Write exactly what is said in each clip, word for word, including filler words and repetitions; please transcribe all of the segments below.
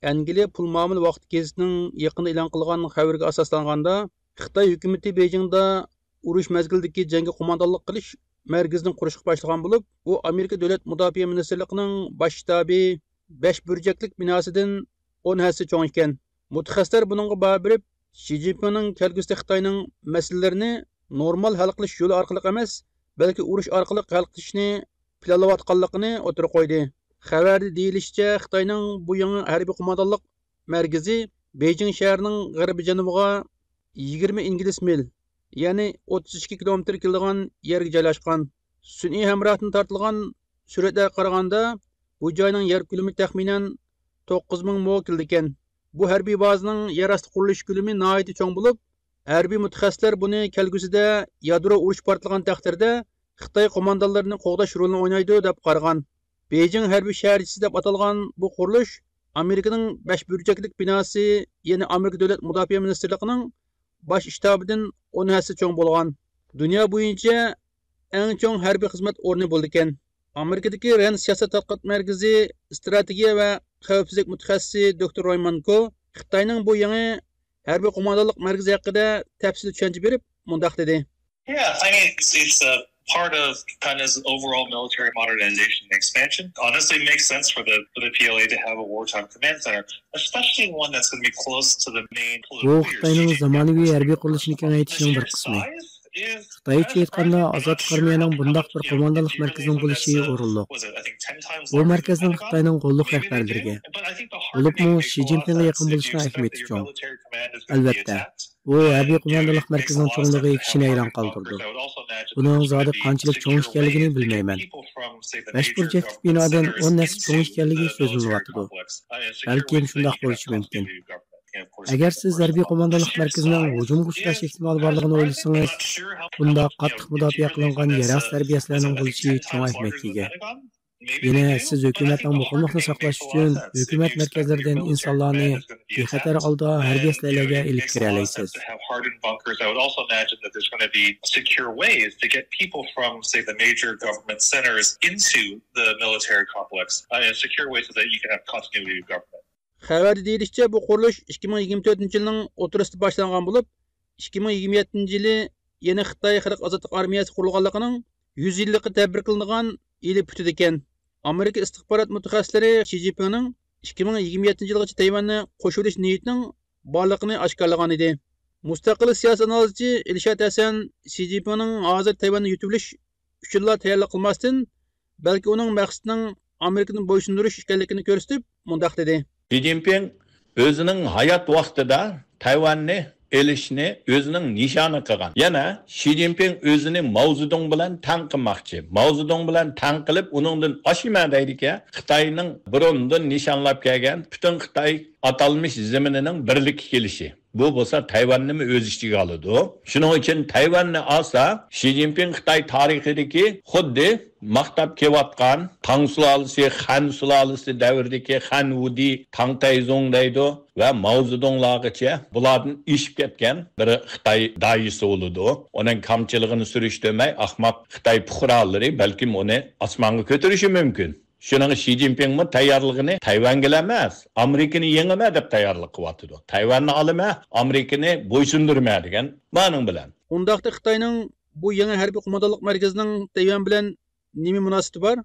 ئەنگلىيە پۇل مۇئامىلە ۋاقتى گېزىتىنىڭ يېقىندا ئېلان قىلغان خەۋىرىگە ئاساسلانغاندا، خىتاي ھۆكۈمىتى بېيجىڭدا ئۇرۇش مەزگىلىدىكى جەڭگە قوماندانلىق قىلىش مەركىزىنى قۇرۇشقا باشلىغان بولۇپ، ئۇ ئامېرىكا دۆلەت مۇداپىئە مىنىستىرلىقىنىڭ باش شتابى بەش بۈرجەكلىك بىناسىدىن ئون ھەسسە چوڭ ئىكەن. مۇتەخەسسىسلەر بۇنىڭغا باھا بېرىپ، شى جىنپىڭنىڭ كەلگۈسىدە خىتاينىڭ مەسىلىلىرىنى نورمال ھەل قىلىش يولى ئارقىلىق ئەمەس، بەلكى ئۇرۇش ئارقىلىق ھەل قىلىشنى پىلانلاۋاتقانلىقىنى ئوتتۇرىغا قويدى. خەۋەردە دېيىلىشىچە، خىتاينىڭ بۇ يېڭى ھەربىي قوماندانلىق مەركىزى بېيجىڭ شەھىرىنىڭ غەربىي جەنۇبىغا يىگىرمە ئىنگلىس مىل، يەنى ئوتتۇز ئىككى كىلومېتىر كېلىدىغان يەرگە جايلاشقان. سۈنئىي ھەمراھتىن تارتىلغان سۈرەتلەرگە قارىغاندا، بۇ جاينىڭ يەر كۆلىمى تەخمىنەن توققۇز مىڭ مو كېلىدىكەن. بۇ ھەربىي بازىنىڭ يەر ئاستى قۇرۇلۇش كۆلىمى ناھايىتى چوڭ بولۇپ، ھەربىي مۇتەخەسسىسلەر بۇنى كەلگۈسىدە يادرو ئۇرۇش پارتلىغان تەقدىردە خىتاي قوماندانلىرىنى قوغداش رولىنى ئوينايدۇ دەپ قارىغان. بېيجىڭ ھەربىي شەھەرچىسى دەپ ئاتالغان بۇ قۇرۇلۇش ئامېرىكىنىڭ بەش بۈرجەكلىك بىناسى، يەنى ئامېرىكا دۆلەت مۇداپىئە مىنىستىرلىقىنىڭ باش شتابىدىن ئون ھەسسە چوڭ بولغان. دۇنيا بويىچە ئەڭ چوڭ ھەربىي خىزمەت ئورنى بولىدىكەن. ئامېرىكىدىكى رەند سىياسەت تەتقىقات مەركىزى ئىستراتېگىيە ۋە خەۋپسىزلىك مۇتەخەسسىسى دوكتور روي مانكو خىتاينىڭ بۇ يېڭى ھەربىي قوماندانلىق مەركىزى ھەققىدە تەپسىلىي چۈشەنچە بېرىپ مۇنداق دېدى. Yeah, I mean, it's, it's a part of China's overall military modernization and expansion. Honestly, it makes sense for the for the P L A to have a wartime command center, especially one that's going to be close to the main بۇ خىتاينىڭ زامانىۋى ھەربىي قۇرۇلۇشىنى كېڭەيتىشنىڭ بىر قىسمى. خىتايچە ئېيتقاندا، ئازادلىق ئارمىيەنىڭ بۇنداق بىر قوماندانلىق مەركىزىنىڭ بولۇشى ئورۇنلۇق. بۇ مەركەزنىڭ خىتاينىڭ غوللۇق رەھبەرلىرىگە، بولۇپمۇ شى جىنپىڭغا يېقىن بولۇشىنىڭ ئەھمىيىتى چوڭ. ئەلۋەتتە، بۇ ھەربىي قوماندانلىق مەركىزىنىڭ چوڭلۇقى كىشىنى ھەيران قالدۇرىدۇ. بۇنىڭ زادى قانچىلىك چوڭ ئىكەنلىكىنى بىلمەيمەن. بەش بۇرجەكلىك بىنادىن ئون ھەسسە چوڭ ئىكەنلىكى سۆزلىنىۋاتىدۇ. بەلكىم شۇنداق بولۇشى مۇمكىن. ئەگەر سىز ھەربىي قوماندانلىق مەركىزىنىڭ ھۇجۇمغا ئۇچراش ئېھتىمالى بارلىقىنى ئويلىسىڭىز، بۇنداق قاتتىق مۇداپىئە قىلىنغان يەر ئاستى ھەربىي ئەسلىھەنىڭ بولۇشى چوڭ ئەھمىيەتكە ئىگە. يەنە سىز ھۆكۈمەتنىڭ مۇقىملىقىنى ساقلاش ئۈچۈن ھۆكۈمەت مەركەزلىرىدىن ئىنسانلارنى بىخەتەر ھالدا ھەربىي ئەسلىھەلەرگە ئېلىپ كىرەلەيسىز. Secure ways to get people from, say, the major government centers into the military complex, uh, in a secure way so that you can have continuity of government. خەۋەردە دېيىلىشىچە، بۇ قۇرۇلۇش ئىككى مىڭ يىگىرمە تۆتىنچى يىلنىڭ ئوتتۇرىسىدا باشلانغان بولۇپ، ئىككى مىڭ يىگىرمە يەتتىنچى يىلى يەنە خىتاي خەلق ئازادلىق ئارمىيەسى قۇرۇلغانلىقىنىڭ يۈز يىللىقى تەبرىك قىلىنىدىغان يىلى پۈتىدىكەن. ئامېرىكا ئىستىخبارات مۇتەخەسسىسلىرى شى جىنپىڭنىڭ ئىككى مىڭ يىگىرمە يەتتىنچى يىلغىچە تەيۋەننى قوشۇۋېلىش نىيىتىنىڭ بارلىقىنى ئاشكارىلىغان ئىدى. مۇستەقىل سىياسىي ئانالىزچى ئىلشات ھەسەن شى جىنپىڭنىڭ ھازىر تەيۋەننى يۇتۇۋېلىش ئۈچۈنلا تەييارلىق قىلماستىن، بەلكى ئۇنىڭ مەقسىتىنىڭ ئامېرىكىنى بويسۇندۇرۇش ئىكەنلىكىنى كۆرسىتىپ، مۇنداق دېدى. شى جىنپىڭ ئۆزىنىڭ ھايات ۋاقتىدا تەيۋەننى ئېلىشنى ئۆزىنىڭ نىشانى قىلغان. يەنە شى جىنپىڭ ئۆزىنى ماۋزېدۇڭ بىلەن تەڭ قىلماقچى. ماۋزېدۇڭ بىلەن تەڭ قىلىپ، ئۇنىڭدىن ئاشىمەن دەيدىكەن، خىتاينىڭ بۇرۇندىن نىشانلاپ كەلگەن پۈتۈن خىتاي ئاتالمىش زېمىنىنىڭ بىرلىككە كېلىشى. بۇ بولسا تەيۋەننىمۇ ئۆز ئىچىگە ئالىدۇ. شۇنىڭ ئۈچۈن تەيۋەننى ئالسا، شى جىنپىڭ خىتاي تارىخىدىكى خۇددى ماختاپ كېلىۋاتقان تاڭ سۇلالىسى، خەن سۇلالىسى دەۋرىدىكى خەن ۋۇدى، تاڭ تەيزۇڭ دەيدۇ ۋە ماۋزېدۇڭلارغىچە بۇلاردىن ئېشىپ كەتكەن بىر خىتاي داھىيسى بولىدۇ. ئۇنىڭ كامچىلىقىنى سۈرۈشتۈرمەي، ئەخمەق خىتاي پۇقرالىرى بەلكىم ئۇنى ئاسمانغا كۆتۈرۈشى مۇمكىن. شۇنىڭغا شى جىنپىڭمۇ تەييارلىقىنى تەيۋەنگىلا ئەمەس، ئامېرىكىنى يېڭىمەن دەپ تەييارلىق قىلىۋاتىدۇ. تەيۋەننى ئالىمەن، ئامېرىكىنى بويسۇندۇرىمەن دېگەن مەنىڭ بىلەن. ئۇنداقتا خىتاينىڭ بۇ يېڭى ھەربىي قوماندانلىق مەركىزىنىڭ تەيۋەن بىلەن نېمە مۇناسىۋىتى بار؟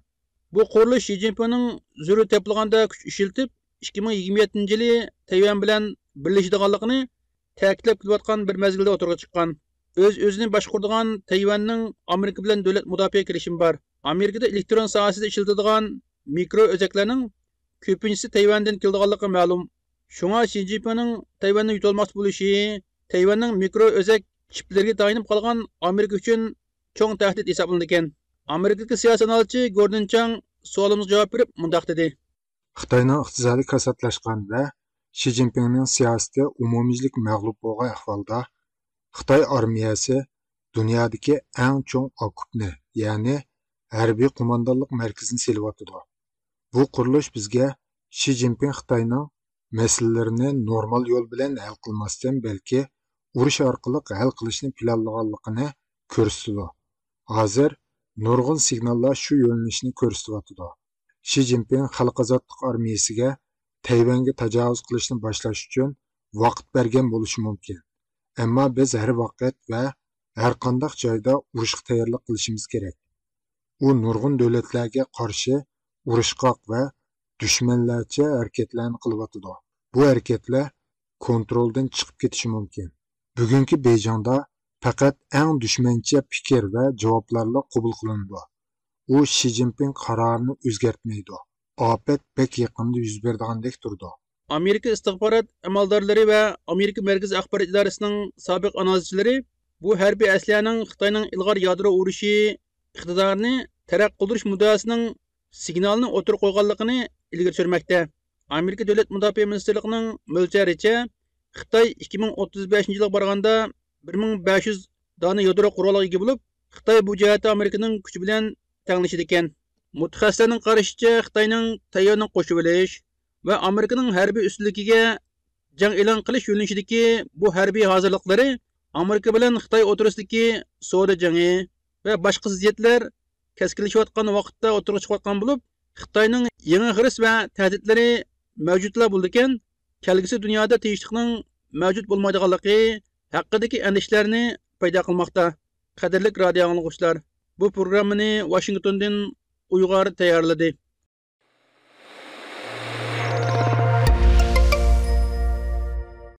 بۇ قۇرۇلۇش شى جىنپىڭنىڭ زۆرۈر تېپىلغاندا كۈچ ئىشلىتىپ، ئىككى مىڭ يىگىرمە يەتتىنچى يىلى تەيۋەن بىلەن بىرلىشىدىغانلىقىنى تەكىتلەپ كېلىۋاتقان بىر مەزگىلدە ئوتتۇرىغا چىققان. ئۆز-ئۆزىنى باشقۇرىدىغان تەيۋەننىڭ ئامېرىكا بىلەن دۆلەت مۇداپىئە كېلىشىمى بار. ئامېرىكىدا ئېلېكترون ساھەسىدە ئىشلىتىلىدىغان مىكرو ئۆزەكلەرنىڭ كۆپىنچىسى تەيۋەندىن كېلىدىغانلىقى مەلۇم. شۇڭا شى جىنپىڭنىڭ تەيۋەننى يۇتۇۋالماقچى بولۇشى تەيۋەننىڭ مىكرو ئۆزەك چىپلىرىگە تايىنىپ قالغان ئامېرىكا ئۈچۈن چوڭ تەھدىت ھېسابلىنىدىكەن. ئامېرىكىدىكى سىياسىي ئانالىزچى گوردىن چاڭ سوئالىمىزغا جاۋاب بېرىپ مۇنداق دېدى. خىتاينىڭ ئىقتىسادى كاساتلاشقان ۋە شى جىنپىڭنىڭ سىياسىتى ئومۇميۈزلۈك مەغلۇپ بولغان ئەھۋالدا، خىتاي ئارمىيەسى دۇنيادىكى ئەڭ چوڭ ئاكوپنى، يەنى ھەربىي قوماندانلىق مەركىزىنى سېلىۋاتىدۇ. بۇ قۇرۇلۇش بىزگە شى جىنپىڭ خىتاينىڭ مەسىلىلىرىنى نورمال يول بىلەن ھەل قىلماستىن، بەلكى ئۇرۇش ئارقىلىق ھەل قىلىشنى پىلانلىغانلىقىنى كۆرسىتىدۇ. ھازىر نۇرغۇن سىگناللار شۇ يۆنىلىشنى كۆرسىتىۋاتىدۇ. شى جىنپىڭ خەلق ئازادلىق ئارمىيەسىگە تەيۋەنگە تاجاۋۇز قىلىشنى باشلاش ئۈچۈن ۋاقىت بەرگەن بولۇشى مۇمكىن. ئەمما بىز ھەر ۋاقىت ۋە ھەر قانداق جايدا ئۇرۇشقا تەييارلىق قىلىشىمىز كېرەك. ئۇ نۇرغۇن دۆلەتلەرگە قارشى ئۇرۇشقاق ۋە دۈشمەنلەرچە ھەرىكەتلەرنى قىلىۋاتىدۇ. بۇ ھەرىكەتلەر كونترولدىن چىقىپ كېتىشى مۇمكىن. بۈگۈنكى بېيجىڭدا پەقەت ئەڭ دۈشمەنچە پىكىر ۋە جاۋابلارلا قوبۇل قىلىنىدۇ. ئۇ شى جىنپىڭ قارارىنى ئۆزگەرتمەيدۇ. ئاپەت بەك يېقىندا يۈز بېرىدىغاندەك تۇرىدۇ. ئامېرىكا ئىستىخبارات ئەمەلدارلىرى ۋە ئامېرىكا مەركىزىي ئاخبارات ئىدارىسىنىڭ سابىق ئانالىزچىلىرى بۇ ھەربىي ئەسلىھەنىڭ خىتاينىڭ ئىلغار يادرو ئۇرۇشى ئىقتىدارىنى تەرەققىي قىلدۇرۇش مۇددىئاسىنىڭ سىگنالىنى ئوتتۇرىغا قويغانلىقىنى ئىلگىرى سۈرمەكتە. ئامېرىكا دۆلەت مۇداپىئە مىنىستىرلىقىنىڭ مۆلچەرىچە، خىتاي ئىككى مىڭ ئوتتۇز بەشىنچى يىلغا بارغاندا بىر مىڭ بەش يۈز دانە يادرو قورالىغا ئىگە بولۇپ، خىتاي بۇ جەھەتتە ئامېرىكىنىڭ كۈچى بىلەن تەڭلىشىدىكەن. مۇتەخەسسىسلەرنىڭ قارىشىچە، خىتاينىڭ تەيۋەننى قوشۇۋېلىش ۋە ئامېرىكىنىڭ ھەربىي ئۈستۈنلۈكىگە جەڭ ئېلان قىلىش يۆنىلىشىدىكى بۇ ھەربىي ھازىرلىقلىرى ئامېرىكا بىلەن خىتاي ئوتتۇرىسىدىكى سودا جېڭى ۋە باشقا زىددىيەتلەر كەسكىنلىشىۋاتقان ۋاقىتتا ئوتتۇرىغا چىقىۋاتقان بولۇپ، خىتاينىڭ يېڭى خىرىس ۋە تەھدىتلىرى مەۋجۇتلا بولىدىكەن، كەلگۈسى دۇنيادا تىنچلىقنىڭ مەۋجۇت بولمايدىغانلىقى ھەققىدىكى ئەندىشىلەرنى پەيدا قىلماقتا. قەدىرلىك رادىيو ئاڭلىغۇچىلار، بۇ پروگراممىنى ۋاشىنگتوندىن ئۇيغار تەييارلىدى.